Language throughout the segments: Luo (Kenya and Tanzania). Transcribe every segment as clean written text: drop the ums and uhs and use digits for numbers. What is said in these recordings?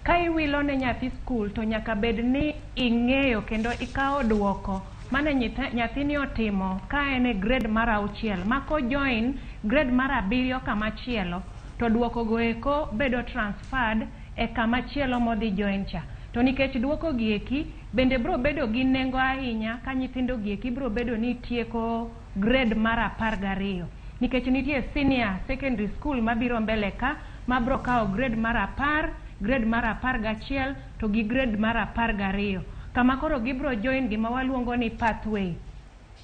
Ka iwilo ne nyathi skul to nyaka bed ni ing'eyo kendo ikawo duoko mane nyathini otimo ka en e grade mar 6 ma ko join grade mar 7 kama chielo to duoko go eko bedo transferred e kama chielo modhi join cha. To nikech duoko gi eki bende biro bedo gi nengo ahinya ka nyithindo gi eki biro bedo ni tieko grade mar 12 nikech nitie senior secondary school mabiro mbele ka mabiro kawo grade mar 10, grade mar 11 to gi grade mar 12 kama koro gibiro join gima waluongo ni pathway,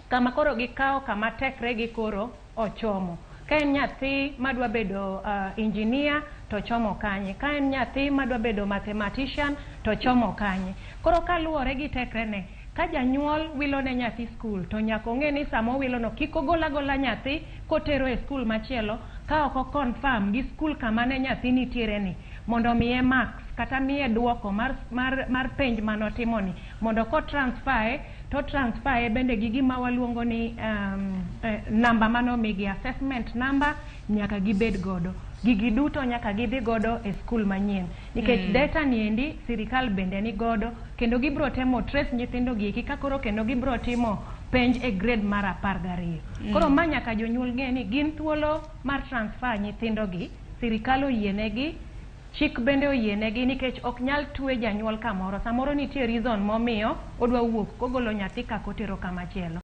kama koro gikawo kama tekre gi koro ochomo. Ka en nyathi madwa bedo engineer to chomo kanye, ka en nyathi madwa bedo mathematician to chomo kanye. Koro kaluwore gi tekrene, ka janyuol wilo ne nyathi skul to nyaka ong'e ni sama owilo no kik ogol agola nyathi kotero e skul machielo ka ok o confirm gi skul kama ne nyathi nitiere ni mondo miye marks kata miye duoko mar penj manotimo ni mondo ko transfer to transfer bende gi gima waluongo ni namba manomigi, assessment number, nyaka gibed godo. Gigi duto nyaka gidhi godo e skul manyien nikech data ni endi sirikal bende ni godo kendo gibiro temo trace nyithindo gi eki ka koro kendo gibiro timo penj e grade mar 12. Koro ma nyaka jonyuol ng'e ni gin thuolo mar transfer nyithindo gi, sirikal oyienegi, chik bende oyienegi nikech ok nyal twe janyuol kamoro. Samoro nitie reason momiyo odwa wuok kogolo nyathi kaka otero kama chielo.